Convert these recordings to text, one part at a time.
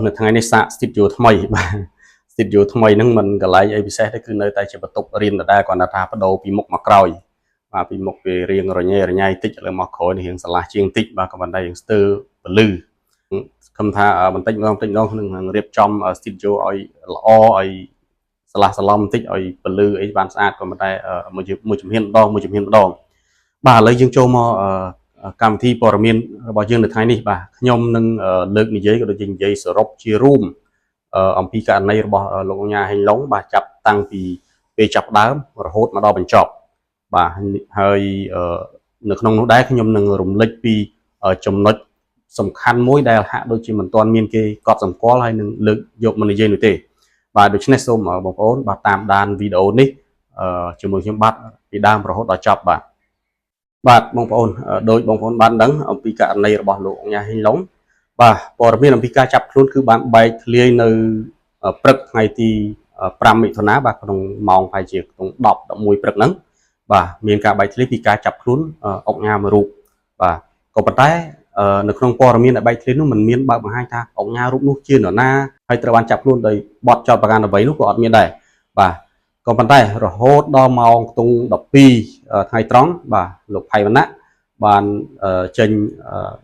នៅថ្ងៃនេះសាក studio ថ្មីបាទ studio ថ្មីហ្នឹងមិនកន្លែងអីពិសេសទេគឺនៅតែជាបន្ទប់រៀនដដែលគ្រាន់តែថាបដូរពីមុខមកក្រោយបាទពីមុខវារៀងរញ៉េរញ៉ៃតិចឥឡូវមកក្រោយនេះរៀងស្រឡះជាងតិចបាទក៏ប៉ុន្តែរៀងស្ទើរពលឺខំថាបន្តិចម្ដងបន្តិចម្ដងនឹងរៀបចំ studio ឲ្យល្អឲ្យស្រឡះស្រឡំបន្តិចឲ្យពលឺអីបានស្អាតក៏ប៉ុន្តែមួយមួយជំហានម្ដងមួយជំហានម្ដងបាទឥឡូវយើងចូលមកកម្មវិធីព័ត៌មានរបស់យើងនៅថ្ងៃនេះបាទខ្ញុំនឹងលើកនិយាយក៏ដូចជានិយាយសរុបជារួមអំពីករណីរបស់លោកឧកញ៉ាហេងឡុងបាទចាប់តាំងពីពេលចាប់ដើមរហូតមកដល់បញ្ចប់បាទហើយនៅក្នុងនោះដែរខ្ញុំនឹងរំលេចពីចំណុចសំខាន់មួយដែលហាក់ដូចជាមិនទាន់មានគេកត់សម្គាល់ហើយនឹងលើកយកមកនិយាយនោះទេបាទដូច្នេះសូមបងប្អូនបាទតាមដានវីដេអូនេះជាមួយខ្ញុំបាទពីដើមរហូតដល់ចប់បាទបាទបងប្អូនដោយបងប្អូនបានដឹងអំពីករណីរបស់លោកឧកញ៉ាហេងឡុងបាទព័ត៌មានអំពីការចាប់ខ្លួនគឺបានបែកធ្លាយនៅព្រឹកថ្ងៃទី5មិថុនាបាទក្នុងម៉ោងប្រហែលជាក្នុង10 11ព្រឹកហ្នឹងបាទមានការបែកធ្លាយពីការចាប់ខ្លួនឧកញ៉ាមួយរូបបាទក៏ប៉ុន្តែនៅក្នុងព័ត៌មានដែលបែកធ្លាយនោះมันមានបើកបង្ហាញថាឧកញ៉ារូបនោះជានរណាហើយត្រូវបានចាប់ខ្លួនដោយបទចោទប្រកាន់អ្វីនោះក៏អត់មានដែរបាទក៏ប៉ុន្តែរហូតដល់ម៉ោងខ្ទង់12ថ្ងៃត្រង់បាទលោកផៃវណ្ណៈបានចេញ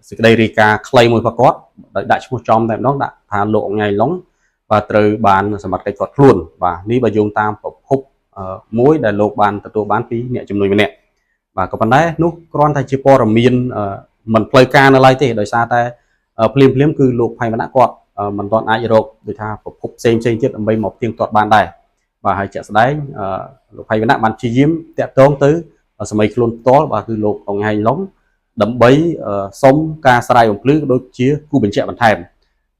សេចក្តីរាយការណ៍ខ្លីមួយប្រកបដោយដាក់ឈ្មោះចំតែម្ដងដាក់ថាលោកឧកញ៉ាឡុងបាទត្រូវបានសមត្ថកិច្ចគាត់ខ្លួនបាទនេះបើយោងតាមប្រភពមួយដែលលោកបានទទួលបានពីអ្នកជំនួយម្នាក់បាទក៏ប៉ុន្តែនោះគ្រាន់តែជាព័ត៌មានមិនផ្លូវការនៅឡើយទេដោយសារតែភ្លាមភ្លាមគឺលោកផៃវណ្ណៈគាត់មិនទាន់អាចរកដូចថាប្រភពផ្សេងផ្សេងទៀតដើម្បីមកផ្ទៀងផ្ទាត់បានដែរបាទហើយជាក់ស្ដែងលោកផៃវណ្ណៈបានព្យាយាមតាក់ទងទៅសម័យខ្លួនផ្ទាល់បាទគឺលោកឧកញ៉ាហេងឡុងដើម្បីសុំការស្រាយបំភ្លឺក៏ដូចជាគូបញ្ជាក់បន្ថែម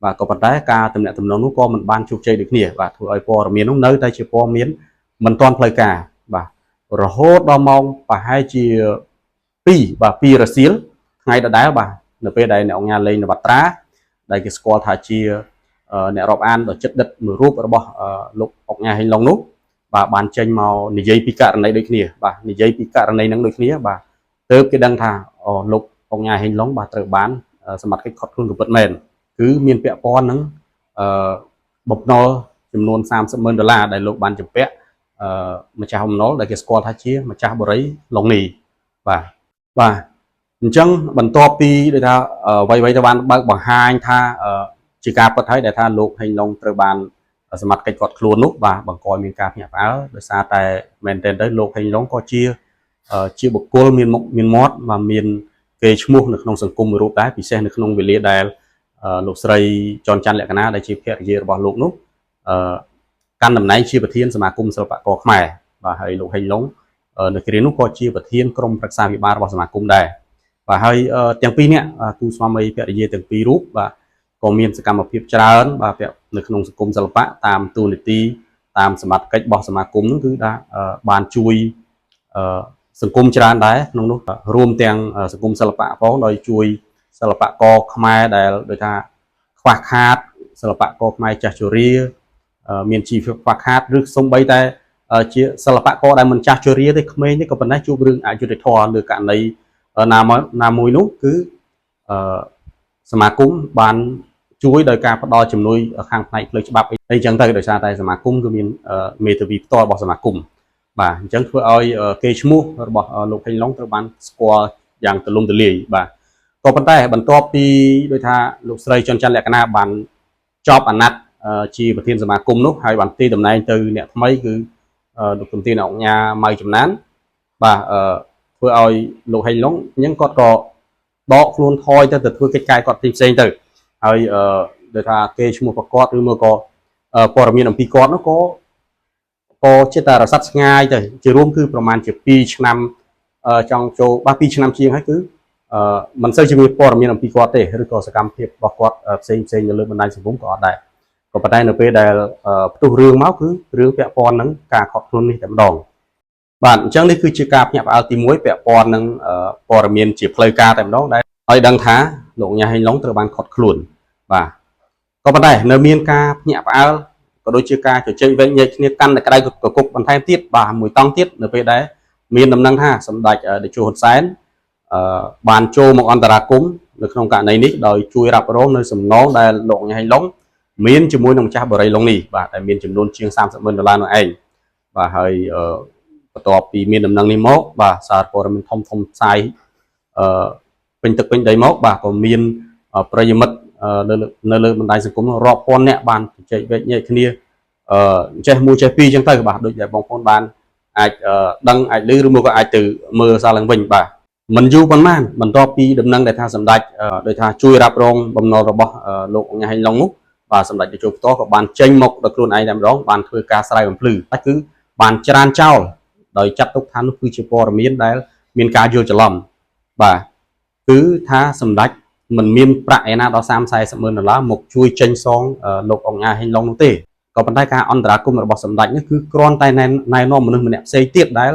បាទក៏ប៉ុន្តែការទំនាក់ទំនងនោះក៏មិនបានជោគជ័យដូចគ្នាបាទធ្វើឲ្យព័ត៌មាននោះនៅតែជាព័ត៌មានមិនទាន់ផ្លូវការបាទរហូតដល់ម៉ោងប្រហែលជា2បាទ2រសៀលថ្ងៃដដែលបាទនៅពេលដែលអ្នកឧកញ៉ាលេងនវត្រាដែលគេស្គាល់ថាជាអ្នករាប់អានដ៏ជិតដិតមួយរូបរបស់លោកឧកញ៉ាហេងឡុងនោះបាទបានចេញមកនិយាយពីករណីដូចគ្នាបាទនិយាយពីករណីហ្នឹងដូចគ្នាបាទទើបគេដឹងថាអូលោកឧកញ៉ាហេងឡុងបាទត្រូវបានសមត្ថកិច្ចឃាត់ខ្លួនក៏ពិតមែនគឺមានពាក់ព័ន្ធនឹងអឺបំណុលចំនួន30ម៉ឺនដុល្លារដែលលោកបានជំពាក់អឺម្ចាស់បំណុលដែលគេស្គាល់ថាជាម្ចាស់បុរីឡុងនីបាទបាទអញ្ចឹងបន្ទាប់ពីដូចថាអ្វីៗទៅបានបើកបង្ហាញថាជាការពិតហើយដែលថាលោកហេងឡុងត្រូវបានសមត្ថកិច្ចគាត់ខ្លួននោះបាទបង្កឲ្យមានការភ្ញាក់ផ្អើលដោយសារតែមែនទែនទៅលោកហេងឡុងក៏ជាជាបុគ្គលមានមុខមានមាត់បាទមានគេឈ្មោះនៅក្នុងសង្គមមួយរូបដែរពិសេសនៅក្នុងវេលាដែលលោកស្រីចនច័ន្ទលក្ខណាដែលជាភរិយារបស់លោកនោះកាន់តំណែងជាប្រធានសមាគមសិល្បករខ្មែរបាទហើយលោកហេងឡុងនៅគ្រានោះក៏ជាប្រធានក្រុមប្រឹក្សាវិបាលរបស់សមាគមដែរបាទហើយទាំងពីរនាក់គូស្វាមីភរិយាទាំងពីររូបបាទក៏មានសកម្មភាពច្រើនបាទនៅក្នុងសង្គមសិល្បៈតាមទូនីតិតាមសមត្ថកិច្ចរបស់សមាគមនោះគឺថាបានជួយសង្គមច្រើនដែរក្នុងនោះរួមទាំងសង្គមសិល្បៈផងដោយជួយសិល្បករខ្មែរដែលដូចថាខ្វះខាតសិល្បករខ្មែរចាស់ជរាមានជីវភាពខ្វះខាតឬសូម្បីតែជាសិល្បករដែលមិនចាស់ជរាទេក្មេងទេក៏ប៉ុន្តែជួបរឿងអយុត្តិធម៌លើករណីណាមួយណាមួយនោះគឺសមាគមបានជួយដោយការផ្ដល់ជំនួយខាងផ្នែកផ្លូវច្បាប់អីចឹងទៅដោយសារតែសមាគមគឺមានមេធាវីផ្ទាល់របស់សមាគមបាទអញ្ចឹងធ្វើឲ្យគេឈ្មោះរបស់លោកហេងឡុងត្រូវបានស្គាល់យ៉ាងទូលំទូលាយបាទក៏ប៉ុន្តែបន្ទាប់ពីដូចថាលោកស្រីចន្ទច័ន្ទលក្ខណាបានចប់អាណត្តិជាប្រធានសមាគមនោះហើយបានទីតំណែងទៅអ្នកថ្មីគឺលោកជំទាវអ្នកឧកញ៉ាម៉ៅចំណានបាទធ្វើឲ្យលោកហេងឡុងអញ្ចឹងគាត់ក៏ដកខ្លួនថយទៅទៅធ្វើកិច្ចការគាត់ផ្សេងៗទៅហើយអឺដូចថាគេឈ្មោះប្រកបឬមកក៏ព័ត៌មានអំពីគាត់នោះក៏ក៏ចិត្តតែរសាត់ស្ងាយទៅជារួមគឺប្រហែលជា2ឆ្នាំចង់ចូលបាទ2ឆ្នាំជាងហើយគឺអឺមិនសូវជាមានព័ត៌មានអំពីគាត់ទេឬក៏សកម្មភាពរបស់គាត់ផ្សេងផ្សេងនៅលើបណ្ដាញសង្គមក៏អត់ដែរក៏ប៉ុន្តែនៅពេលដែលផ្ទុះរឿងមកគឺរឿងពាក់ព័ន្ធនឹងការខកខ្លួននេះតែម្ដងបាទអញ្ចឹងនេះគឺជាការភ្ញាក់ផ្អើលទី1ពាក់ព័ន្ធនឹងព័ត៌មានជាផ្លូវការតែម្ដងដែលឲ្យដឹងថាលោកញ៉ាហេងឡុងត្រូវបានខត់ខ្លួនបាទក៏ប៉ុន្តែនៅមានការភ្ញាក់ផ្អើលក៏ដូចជាការជជែកវែកញែកគ្នាកាន់តែក្តៅកគុកបន្ថែមទៀតបាទមួយតង់ទៀតនៅពេលដែលមានដំណឹងថាសម្ដេចតេជោហ៊ុនសែន បានចូលមកអន្តរាគមន៍នៅក្នុងករណីនេះដោយជួយរ៉ាប់រងនៅសំណងដែលលោកញ៉ៃឡុងមានជាមួយនឹងម្ចាស់បរិយឡុងនេះបាទដែលមានចំនួនជាង30ម៉ឺនដុល្លារនោះឯងបាទហើយបន្ទាប់ពីមានដំណឹងនេះមកបាទសារព័ត៌មានធំធំផ្សាយពេញទឹកពេញដីមកបាទក៏មានប្រិយមិត្តនៅលើបណ្ដាញសង្គមរាប់ពាន់នាក់បានជជែកវែកញែកគ្នាចេះមួយចេះពីរចឹងទៅបាទដូចដែលបងប្អូនបានអាចដឹងអាចឮឬមួយក៏អាចទៅមើលសារឡើងវិញបាទមិនយូរប៉ុន្មានបន្ទាប់ពីដំណឹងដែលថាសម្ដេចដោយថាជួយរ៉ាប់រងបំណុលរបស់លោកអង្ញាហេងឡុងនោះបាទសម្ដេចតេជោផ្ទាល់ក៏បានចេញមកដោយខ្លួនឯងតែម្ដងបានធ្វើការស្រាយបំភ្លឺតែគឺបានច្រានចោលដោយចាត់ទុកថានោះគឺជាព័ត៌មានដែលមានការយល់ច្រឡំបាទគឺថាសម្ដេចមិនមានប្រាក់ឯណាដល់30 40ម៉ឺនដុល្លារមកជួយចេញសងលោកអង្ញាហេងឡុងនោះទេក៏ប៉ុន្តែការអន្តរាគមន៍របស់សម្ដេចនេះគឺគ្រាន់តែណែនាំមនុស្សម្នាក់ផ្សេងទៀតដែល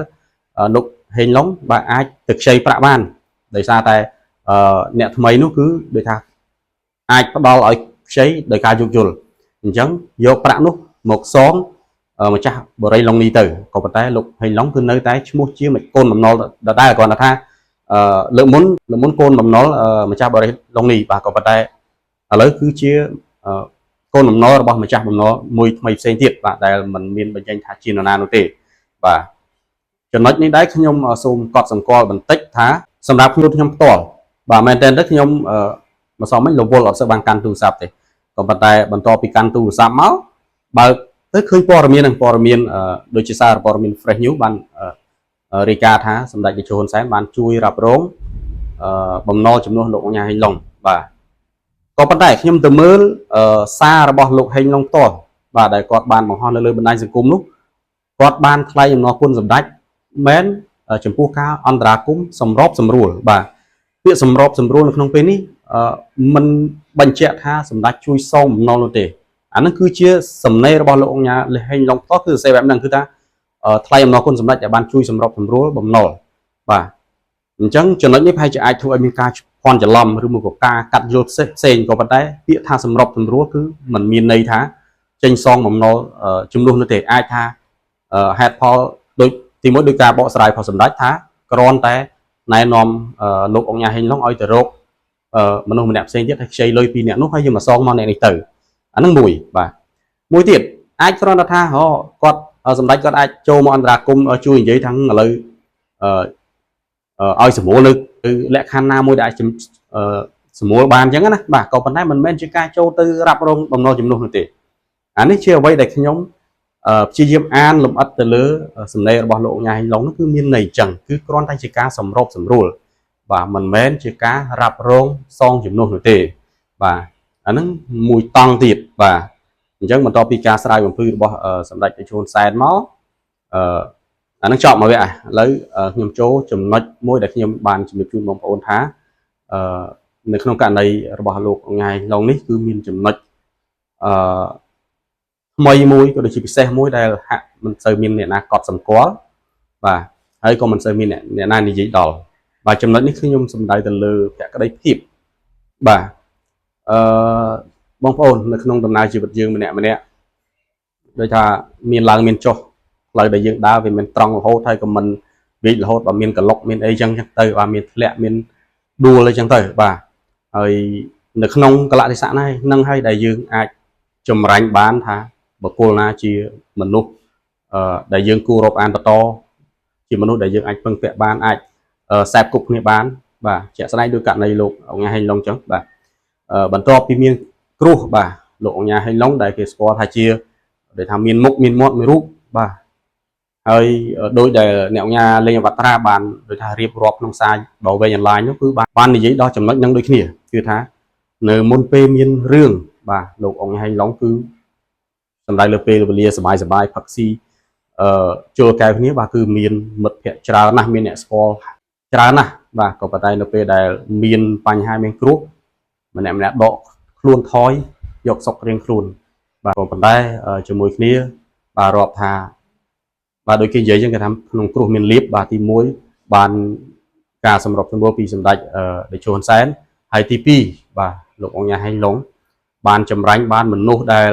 លោកហេងឡុងបាទអាចទៅខ្ចីប្រាក់បានដោយសារតែអ្នកថ្មីនោះគឺដូចថាអាចផ្ដល់ឲ្យខ្ចីដោយការយោគយល់អញ្ចឹងយកប្រាក់នោះមកសងម្ចាស់បរិយឡុងនេះទៅក៏ប៉ុន្តែលោកហេងឡុងគឺនៅតែឈ្មោះជាកូនបំណុលដដែលគ្រាន់តែថាលើកមុនកូនបំណុលម្ចាស់បរិយឡុងនេះបាទក៏ប៉ុន្តែឥឡូវគឺជាកូនបំណុលរបស់ម្ចាស់បំណុលមួយថ្មីផ្សេងទៀតបាទដែលมันមានបញ្ចេញថាជានរណានោះទេបាទចំណុចនេះដែរខ្ញុំសូមកត់សម្គាល់បន្តិចថាសម្រាប់ខ្លួនខ្ញុំផ្ទាល់បាទមែនតើទៅខ្ញុំមកសមមិញរវល់អត់សូវបានកាន់ទូរស័ព្ទទេក៏ប៉ុន្តែបន្ទាប់ពីកាន់ទូរស័ព្ទមកបើកទៅឃើញព័ត៌មាននឹងព័ត៌មានដូចជាសារព័ត៌មាន Fresh News បានរាយការណ៍ថាសម្ដេចតេជោហ៊ុនសែនបានជួយរ៉ាប់រងបំណុលជំនួសលោកអញ្ញាហេងឡុងបាទក៏ប៉ុន្តែខ្ញុំទៅមើលសាររបស់លោកហេងឡុងផ្ទាល់បាទដែលគាត់បានបង្ហោះនៅលើបណ្ដាញសង្គមនោះគាត់បានថ្លែងអំណរគុណសម្ដេចមែនចំពោះការអន្តរាគមន៍សម្របសម្រួលបាទពាក្យសម្របសម្រួលនៅក្នុងពេលនេះមិនបញ្ជាក់ថាសម្ដេចជួយសងបំណុលនោះទេអានឹងគឺជាសំណេររបស់លោកអង្គញាហេងឡុងផ្ទាល់គឺសរសេរបែបហ្នឹងគឺថាថ្លែងអំណរគុណសម្ដេចដែលបានជួយសម្របសម្រួលបំណុលបាទអញ្ចឹងចំណុចនេះប្រហែលជាអាចធ្វើឲ្យមានការភ័ន្តច្រឡំឬមួយក៏ការកាត់យល់ផ្សេងផ្សេងក៏ប៉ុន្តែពាក្យថាសម្របសម្រួលគឺมันមានន័យថាចេញសងបំណុលជំនួសនោះទេអាចថាហេតុផលដូចទីមួយដោយការបកស្រាយរបស់សម្ដេចថាគ្រាន់តែណែនាំលោកអង្គញាហេងឡុងឲ្យទៅរកមនុស្សម្នាក់ផ្សេងទៀតឲ្យខ្ចីលុយពីអ្នកនោះហើយយើងមកសងមកអ្នកនេះទៅអាហ្នឹងមួយបាទមួយទៀតអាចគ្រាន់តែថាហ៎គាត់សម្ដេចគាត់អាចចូលមកអន្តរាគមន៍ជួយនិយាយថាឥឡូវឲ្យសម្រួលនៅលក្ខខណ្ឌណាមួយដែលអាចសម្រួលបានអញ្ចឹងណាបាទក៏ប៉ុន្តែមិនមែនជាការចូលទៅរ៉ាប់រងបំណុលជំនួសនោះទេអានេះជាអ្វីដែលខ្ញុំព្យាយាមអានលម្អិតទៅលើសំណេររបស់លោកញ៉ាហេងឡុងនោះគឺមានន័យអញ្ចឹងគឺគ្រាន់តែជាការសម្របសម្រួលបាទមិនមែនជាការរ៉ាប់រងសងជំនួសនោះទេបាទអាហ្នឹងមួយតង់ទៀតបាទអញ្ចឹងបន្ទាប់ពីការស្រាយបំភ្លឺរបស់សម្ដេចតេជោហ៊ុនសែនមកអាហ្នឹងចប់មកវាឥឡូវខ្ញុំចូលចំណុចមួយដែលខ្ញុំបានជំរាបជូនបងប្អូនថានៅក្នុងករណីរបស់លោកងៃឡុងនេះគឺមានចំណុចអឺថ្មីមួយក៏ដូចជាពិសេសមួយដែលហាក់មិនសូវមានអ្នកណាកត់សម្គាល់បាទហើយក៏មិនសូវមានអ្នកណានិយាយដល់បាទចំណុចនេះខ្ញុំសំដៅទៅលើភក្តីភាពបាទអឺបងប្អូននៅក្នុងដំណើរជីវិតយើងម្នាក់ម្នាក់ដូចថាមានឡើងមានចុះផ្លូវដែលយើងដើរវាមិនត្រង់រហូតហើយក៏មិនវាចរហូតបើមានកលុកមានអីចឹងទៅបាទមានធ្លាក់មានដួលអីចឹងទៅបាទហើយនៅក្នុងកលៈទេសៈហ្នឹងនឹងហើយដែលយើងអាចចម្រាញ់បានថាបុគ្គលណាជាមនុស្សដែលយើងគួររាប់អានបន្តជាមនុស្សដែលយើងអាចពឹងពាក់បានអាចសែបគប់គ្នាបានបាទជាក់ស្ដែងដោយករណីលោកអង្គហេងឡុងចឹងបាទបន្ទាប់ពីមានគ្រោះបាទលោកអង្គហេងឡុងដែលគេស្គាល់ថាជាដែលថាមានមុខមានមាត់មានរូបបាទហើយដោយដែលអ្នកអង្គលេងអវត្រាបានដោយថារៀបរាប់ក្នុងសារដ៏វែងអន្លាយនោះគឺបាននិយាយដល់ចំណុចនឹងដូចគ្នាគឺថានៅមុនពេលមានរឿងបាទលោកអង្គហេងឡុងគឺសំដៅលើពេលវេលាសបាយសបាយផឹកស៊ីជល់កែវគ្នាបាទគឺមានមិត្តភ័ក្តិច្រើនណាស់មានអ្នកស្គាល់ច្រើនណាស់បាទក៏ប៉ុន្តែនៅពេលដែលមានបញ្ហាមានគ្រោះម្នាក់ម្នាក់ដកខ្លួនថយយកសុករៀងខ្លួនបាទក៏ប៉ុន្តែជាមួយគ្នាបាទរាប់ថាបាទដូចគេនិយាយចឹងគេថាក្នុងគ្រោះមានលៀបបាទទី1បានការសម្របសម្រួលពីសម្ដេចតេជោហ៊ុនសែនហើយទី2បាទលោកអង្គញាហេងឡុងបានចម្រាញ់បានមនុស្សដែល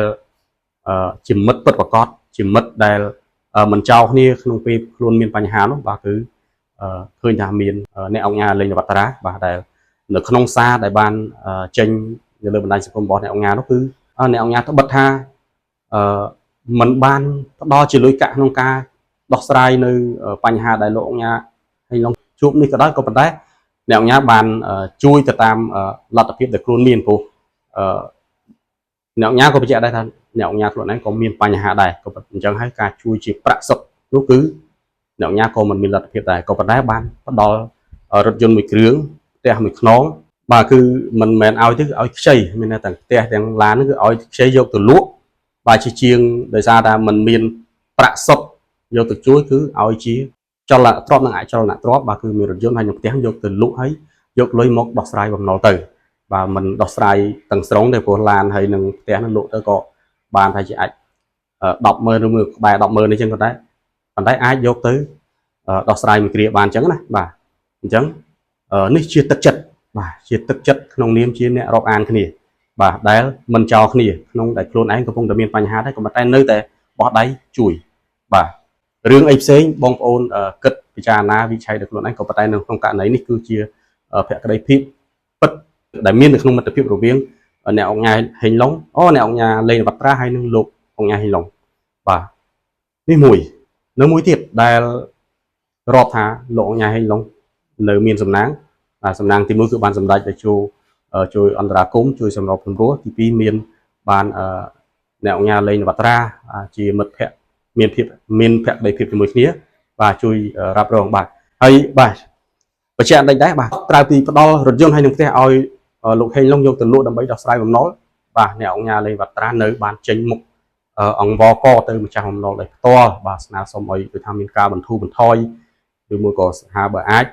ជាមិត្តពិតប្រាកដជាមិត្តដែលមិនចោលគ្នាក្នុងពេលខ្លួនមានបញ្ហានោះបាទគឺ ឃើញថាមានអ្នកអង្គការលេងនវត្រាបាទដែលនៅក្នុងសារដែលបានចេញនៅលើបណ្ដាញសង្គមរបស់អ្នកអង្គការនោះគឺអ្នកអង្គការត្បិតថាអឺมันបានផ្ដល់ជាលុយកាក់ក្នុងការដោះស្រាយនៅបញ្ហាដែលលោកអង្គការហេងឡុងជួបនេះក៏ដោយក៏ប៉ុន្តែអ្នកអង្គការបានជួយទៅតាមលទ្ធភាពដែលខ្លួនមានព្រោះអឺអ្នកអង្គការក៏បញ្ជាក់ដែរថាអ្នកអង្គការខ្លួនឯងក៏មានបញ្ហាដែរក៏អញ្ចឹងហើយការជួយជាប្រាក់សុទ្ធនោះគឺអ្នកអង្គការក៏មិនមានលទ្ធភាពដែរក៏ប៉ុន្តែបានផ្ដល់រថយន្តមួយគ្រឿងផ្ទះមួយខ្នងបាទគឺមិនមែនឲ្យទេគឺឲ្យខ្ចីមានតែទាំងផ្ទះទាំងឡានហ្នឹងគឺឲ្យខ្ចីយកទៅលក់បាទជាជាងដោយសារថាมันមានប្រាក់សុទ្ធយកទៅជួយគឺឲ្យជាចលនទ្រព្យនិងអចលនទ្រព្យបាទគឺមានរថយន្តហើយនឹងផ្ទះយកទៅលក់ហើយយកលុយមកដោះស្រាយបំណុលទៅបាទមិនដោះស្រាយទាំងស្រុងទេព្រោះឡានហើយនឹងផ្ទះនឹងលក់ទៅក៏បានថាជាអាច100000ឬមួយក្បែរ100000នេះចឹងក៏ដែរប៉ុន្តែអាចយកទៅដោះស្រាយមួយគ្រាបានចឹងណាបាទអញ្ចឹងនេះជាទឹកចិត្តបាទជាទឹកចិត្តក្នុងនាមជាអ្នករាប់អានគ្នាបាទដែលមិនចោលគ្នាក្នុងដែលខ្លួនឯងកំពុងតែមានបញ្ហាដែរក៏ប៉ុន្តែនៅតែបោះដៃជួយបាទរឿងអីផ្សេងបងប្អូនគិតពិចារណាវិឆ័យដល់ខ្លួនឯងក៏ប៉ុន្តែនៅក្នុងករណីនេះគឺជាភក្តីភាពពិតដែលមាននៅក្នុងមិត្តភាពរវាងអ្នកអង្គញាហេងឡុងអូអ្នកអង្គញាលេងវត្រាហើយនិងលោកអង្គញាហេងឡុងបាទនេះមួយនៅមួយទៀតដែលរាប់ថាលោកអង្គញាហេងឡុងនៅមានសំណាងបាទសំណាងទី1គឺបានសម្ដេចទៅជួយជួយអន្តរាគមជួយសម្របសម្រួលទី2មានបានអ្នកអង្គញាលេងវត្រាជាមិត្តភក្តិមានភាពមានភក្តីភាពជាមួយគ្នាបាទជួយរ៉ាប់រងបាទហើយបាទបញ្ជាក់បន្តិចដែរបាទក្រៅពីផ្ដល់រថយន្តហើយនឹងផ្ទះឲ្យលោកហេងឡុងយកទៅលក់ដើម្បីដោះស្រាយបំណុលបាទអ្នកអង្គញាលេងវត្រានៅបានចេញមុខអង្គវកទៅម្ចាស់បំណុលដោយផ្ទាល់បាទស្នើសុំឲ្យដូចថាមានការបន្ធូរបន្ថយឬមួយក៏ហាបើអាច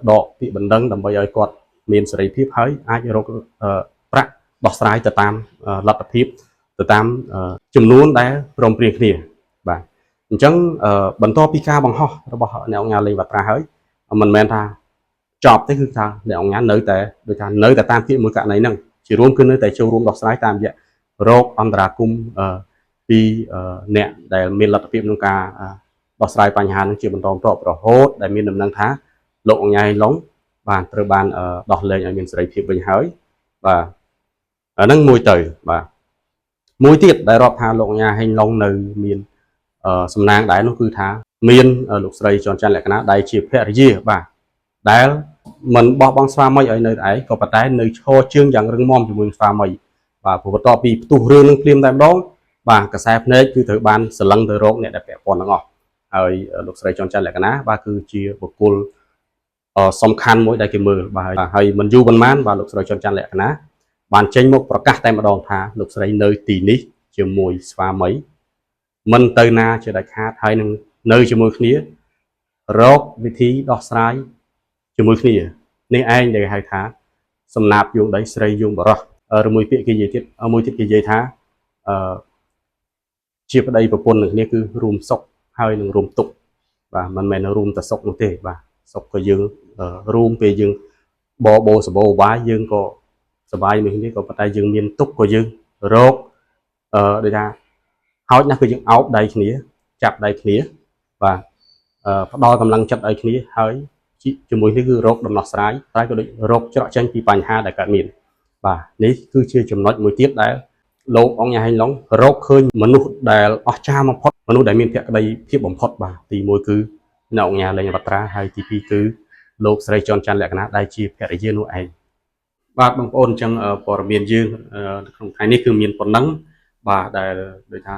ដកពាក្យបណ្ដឹងដើម្បីឲ្យគាត់មានសេរីភាពហើយអាចរកប្រាក់ដោះស្រាយទៅតាមលទ្ធភាពទៅតាមចំនួនដែលព្រមព្រៀងគ្នាបាទអញ្ចឹងបន្ទាប់ពីការបង្ហោះរបស់អ្នកអង្គការលេងវត្រាហើយមិនមែនថាចប់ទេគឺថាអ្នកអង្គការនៅតែដូចថានៅតែតាមពាក្យមួយករណីហ្នឹងជារួមគឺនៅតែចូលរួមដោះស្រាយតាមរយៈរោគអន្តរាគមពីអ្នកដែលមានលទ្ធភាពក្នុងការដោះស្រាយបញ្ហានឹងជាបន្តបន្ទាប់រហូតដែលមានដំណឹងថាលោកអង្គញាឡុងបានត្រូវបានដោះលែងឲ្យមានសេរីភាពវិញហើយបាទអាហ្នឹងមួយទៅបាទមួយទៀតដែលរាប់ថាលោកអង្គញាហេងឡុងនៅមានសំណាងដែរនោះគឺថាមានលោកស្រីចនច័ន្ទលក្ខណៈដែលជាភរិយាបាទដែលមិនបោះបង់ស្វាមីឲ្យនៅឯងក៏ប៉ុន្តែនៅឈរជើងយ៉ាងរឹងមាំជាមួយស្វាមីបាទព្រោះបន្ទាប់ពីផ្ទុះរឿងនឹងភ្លាមតែម្ដងបាទកសែភ្នែកគឺត្រូវបានសលឹងទៅរកអ្នកដែលពាក់ព័ន្ធទាំងអស់ហើយលោកស្រីចនច័ន្ទលក្ខណៈបាទគឺជាបុគ្គលសំខាន់មួយដែលគេមើលបាទហើយមិនយូរប៉ុន្មានបាទលោកស្រីចនច័ន្ទលក្ខណៈបានចេញមកប្រកាសតែម្ដងថាលោកស្រីនៅទីនេះជាមួយស្វាមីមិនទៅណាជាដាច់ខាតហើយនឹងនៅជាមួយគ្នារកវិធីដោះស្រាយជាមួយគ្នានេះឯងដែលគេហៅថាសំណាបយោងដីស្រីយោងបរោះឬមួយពាក្យគេនិយាយទៀតមួយទៀតគេនិយាយថាអឺជាប្តីប្រពន្ធនឹងគ្នាគឺរួមសុខហើយនឹងរួមទុក្ខបាទមិនមែនរួមតែសុខនោះទេបាទសុខក៏យើងរួមពេលយើងបបោសបោបាយយើងក៏សบายមួយគ្នាក៏ប៉ុន្តែយើងមានទុក្ខក៏យើងរកអឺដូចថាហោចណាស់គឺយើងអោបដៃគ្នាចាប់ដៃគ្នាបាទផ្ដល់កម្លាំងចិត្តឲ្យគ្នាហើយជាមួយនេះគឺរកដំណោះស្រាយតែក៏ដូចរកច្រកចេញពីបញ្ហាដែលកើតមានបាទនេះគឺជាចំណុចមួយទៀតដែលលោកអង្គញាហេងឡុងរកឃើញមនុស្សដែលអស្ចារ្យបំផុតមនុស្សដែលមានភក្តីភាពបំផុតបាទទី1គឺអ្នកអង្គញាលេងវត្រាហើយទី2គឺលោកស្រីចនច័ន្ទលក្ខណៈដែលជាភរិយានោះឯងបាទបងប្អូនអញ្ចឹងព័ត៌មានយើងក្នុងថ្ងៃនេះគឺមានប៉ុណ្ណឹងបាទដែលដូចថា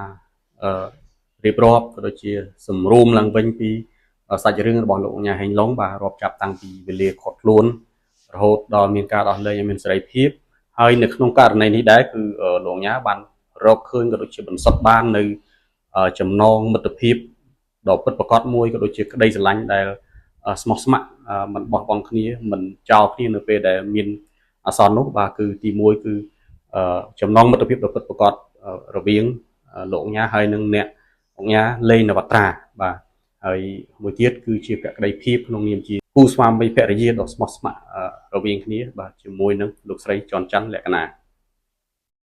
រៀបរាប់ក៏ដូចជាសម្រួមឡើងវិញពីសាច់រឿងរបស់លោកញ៉ាហេងឡុងបាទរាប់ចាប់តាំងពីវេលាខត់ខ្លួនរហូតដល់មានការដោះលែងឲ្យមានសេរីភាពហើយនៅក្នុងករណីនេះដែរគឺលោកញ៉ាបានរកឃើញក៏ដូចជាបន្សុទ្ធបាននៅចំណងមិត្តភាពដ៏ពិតប្រាកដមួយក៏ដូចជាក្តីស្រឡាញ់ដែលស្មោះស្ម័គ្រមិនបោះបង់គ្នាមិនចោលគ្នានៅពេលដែលមានអាសន្ននោះបាទគឺទី1គឺចំណងមិត្តភាពដ៏ពិតប្រាកដរវាងលោកញ៉ាហើយនិងអ្នកអង្គញាលេងនវត្រាបាទហើយមួយទៀតគឺជាភក្តីភាពក្នុងនាមជាគូស្វាមីភរិយាដ៏ស្មោះស្ម័គ្ររវាងគ្នាបាទជាមួយនឹងលោកស្រីចនច័ន្ទលក្ខណា